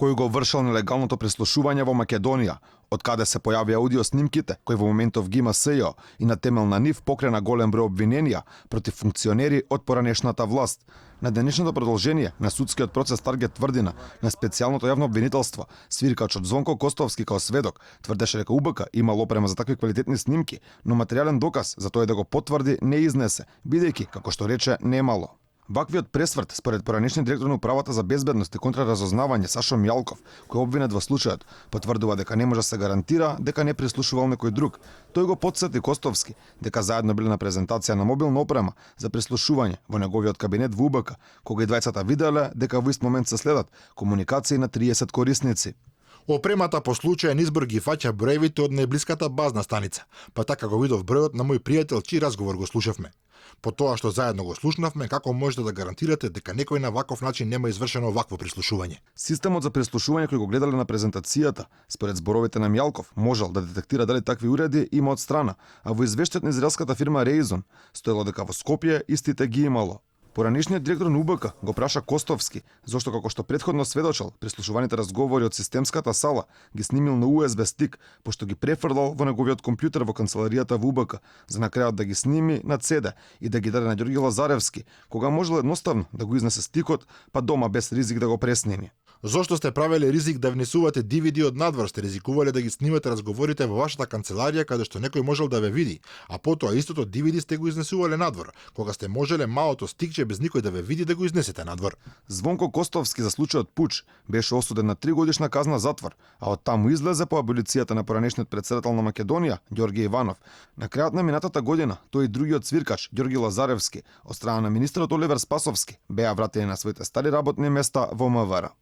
кој го вршил нелегалното прислушување во Македонија, од каде се појави аудио снимките, кои во моментов ги има СЈО и на темел на нив покрена голем број обвиненија против функционери од поранешната власт. На денешното продолжение на судскиот процес Таргет Тврдина на специјалното јавно обвинителство, свиркачот Звонко Костовски као сведок тврдеше дека УБК имал опрема за такви квалитетни снимки, но материјален доказ за тоа да го потврди не изнесе, бидејќи, како што рече, немало. Ваквиот пресврт, според поранешниот директор на управата за безбедност и контраразузнавање Сашо Мјалков, кој обвинет во случајот, потврдува дека не може да се гарантира дека не прислушувал некој друг. Тој го потсети Костовски дека заедно биле на презентација на мобилна опрема за прислушување во неговиот кабинет во УБК, кога и двајцата виделе дека во ист момент се следат комуникации на 30 корисници. Опремата по случајен избор ги фаќа броевите од најблиската базна станица, па така го видов бројот на мој пријател чиј разговор го слушавме. По тоа што заедно го слушнавме, како можете да гарантирате дека некој на ваков начин нема извршено вакво прислушување? Системот за прислушување кој го гледале на презентацијата, според зборовите на Мјалков, можел да детектира дали такви уреди има од страна, а во извештајот на израелската фирма Reason стоело дека во Скопје истите ги имало. Поранешниот директор на УБК го праша Костовски зошто како што претходно сведочел прислушуваните разговори од системската сала ги снимил на USB стик, пошто ги префрлал во неговиот компјутер во канцеларијата во УБК, за на крајот да ги сними на CD и да ги даде на Ѓорги Лазаревски, кога можел едноставно да го изнесе стикот, па дома без ризик да го пресними. Зошто сте правеле ризик да внесувате DVD од надвор, сте ризикувале да ги снимате разговорите во вашата канцеларија каде што некој можел да ве види, а потоа истото DVD сте го изнесувале надвор, кога сте можеле малото стикче без никој да ве види да го изнесете надвор. Звонко Костовски за случајот Пуч беше осуден на 3 годишна казна затвор, а од таму излезе по аболицијата на поранешниот председател на Македонија, Ѓорги Иванов. На крајот на минатата година, тој и другиот свиркач, Ѓорги Лазаревски, од страна на министерот Оливер Спасовски, беа вратени на своите стари работни места во МВР.